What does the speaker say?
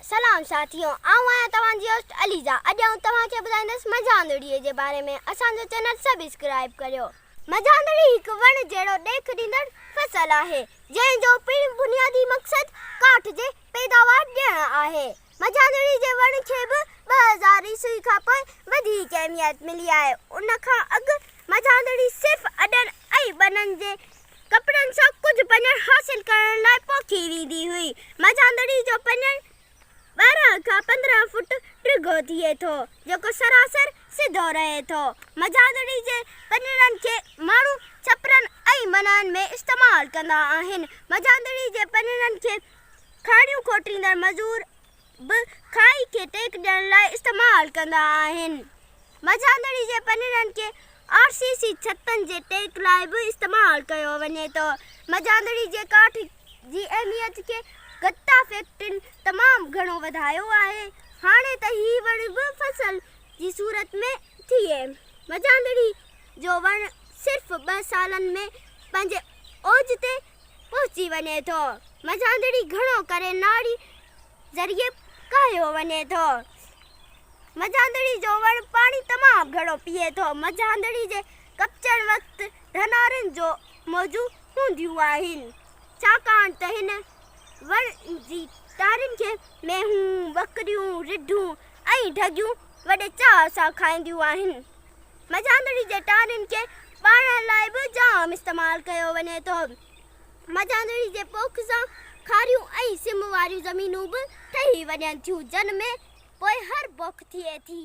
سلام ساٿيو آئون آهيان توهان جي هوسٽ عليزا اڄ آئون توهان کي ٻڌائيندس مجهاندڙي جي باري ۾ اسان جو چينل سبسڪرائب ڪريو. مجهاندڙي هڪ وڻ جهڙو ڏيک ڏيندڙ فصل آهي جنهن جو پڻ بنيادي مقصد ڪاٺ جي پيداوار ڏيڻ آهي. مجهاندڙي جي وڻ کي به 2000 عيسوي کان پوء وڌيڪ اهميت ملي آهي. ان کان اڳ مجهاندڙي صرف اڏن ۽ ٻنن جي ڪپڙن سان ڪجهه پنڻ حاصل ڪرڻ لاء پوکي ويندي هئي. مجهاندڙي جو پنڻ 12 کان 15 فوٽ ڊگهو ٿئي ٿو، جيڪو سراسر سڌو رهي ٿو. مجهاندڙي جي پنڻن کي ماڻهو ڇپرن ۽ منهن ۾ استعمال ڪندا آهن. مجهاندڙي جي پنڻن کي کاڻيون کوٽيندڙ مزور به کاهي کي ٽيڪ ڏيڻ لاء استعمال ڪندا آهن. مجهاندڙي جي پنڙن کي آر سي سي ڇتن جي ٽيڪ لاء به استعمال ڪيو وڃي ٿو. مجهاندڙي جي ڪاٺ جي اهميت کي گتا فيڪٽرين تمام گهڻو وڌايو آهي. هاڻي ته هي وڻ به فصل جي صورت ۾ ٿئي. مجهاندڙي جو وڻ صرف ٻه سالن ۾ پنهنجي اوج تي پهچي وڃي ٿو. مجهاندڙي گهڻو ڪري ناڙي ذريعي ڪاهيو وڃي ٿو. مجهاندڙي جو وڻ پاڻي تمام گهڻو پيئي ٿو. مجهاندڙي جي ڪپجڻ وقت ڌنارن جو موجون هونديون آهن. ڇاڪاڻ ته هن وڻ جي ٽارين کي مينهون، ٻڪريون، رڍون ۽ ڍڳيون وڏي چاهه سان کائينديون آهن. مجهاندڙي جي ٽارين کي ٻارڻ لاء به جام استعمال ڪيو وڃي ٿو. مجهاندڙي جي پوک سان کاريون ۽ سم واريون زمينون به ٺهي وڃن ٿيون، جن ۾ پوء هر پوک ٿئي ٿي.